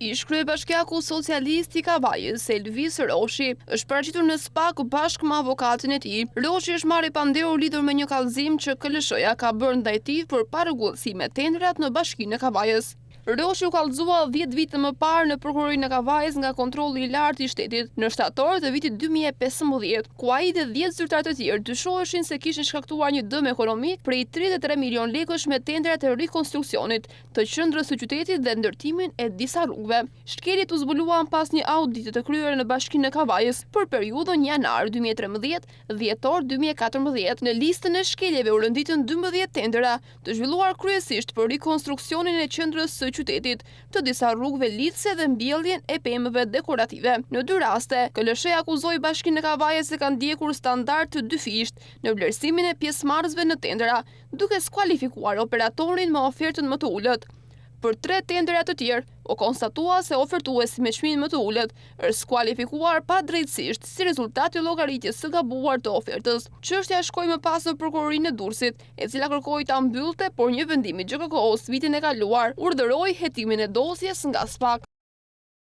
Ish-kryebashkiaku socialist i Kavajës, Elvis Roshi, është paraqitur në SPAK bashkë me avokatin e tij. Roshi është marrë i pandehur lidhur me një kallëzim që KLSH-ja ka bërë ndaj tij për parregullsi me tenderat në Bashkinë e Kavajës. Roshi u kallëzua 10 vite më parë në Prokurorinë e Kavajës nga Kontrolli i Lartë i Shtetit në shtator të vitit 2015, ku ai dhe 10 zyrtarë të tjerë dyshoheshin se kishin shkaktuar një dëm ekonomik prej 33 milionë lekësh me tenderat e rikonstruksionit të qendrës së qytetit dhe ndërtimin e disa rrugëve. Shkeljet u zbuluan pas një auditi të kryer në Bashkinë e Kavajës për periudhën janar 2013, dhjetor 2014. Në listën e shkeljeve u renditën 12 tendera, të zhvilluar kryesisht për rikonstruksionin e qendrës së qytetit, të disa rrugëve lidhëse dhe mbjelljen e pemëve dekorative. Në dy raste, KLSH akuzoi Bashkinë e Kavajës se ka ndjekur standard të dyfishtë në vlerësimin e pjesëmarrësve në tendera, duke skualifikuar operatorin me ofertën më të ulët. Për tre tendera të tjerë, u konstatua se ofertuesi me çmimin më të ulët është skualifikuar padrejtësisht si rezultat i llogaritjes së gabuar të ofertës. Çështja shkoi më pas në Prokurorinë e Durrësit, e cila kërkoi ta mbyllte, por një vendim i GJKKO-së vitin e kaluar urdhëroi hetimin e dosjes nga SPAK.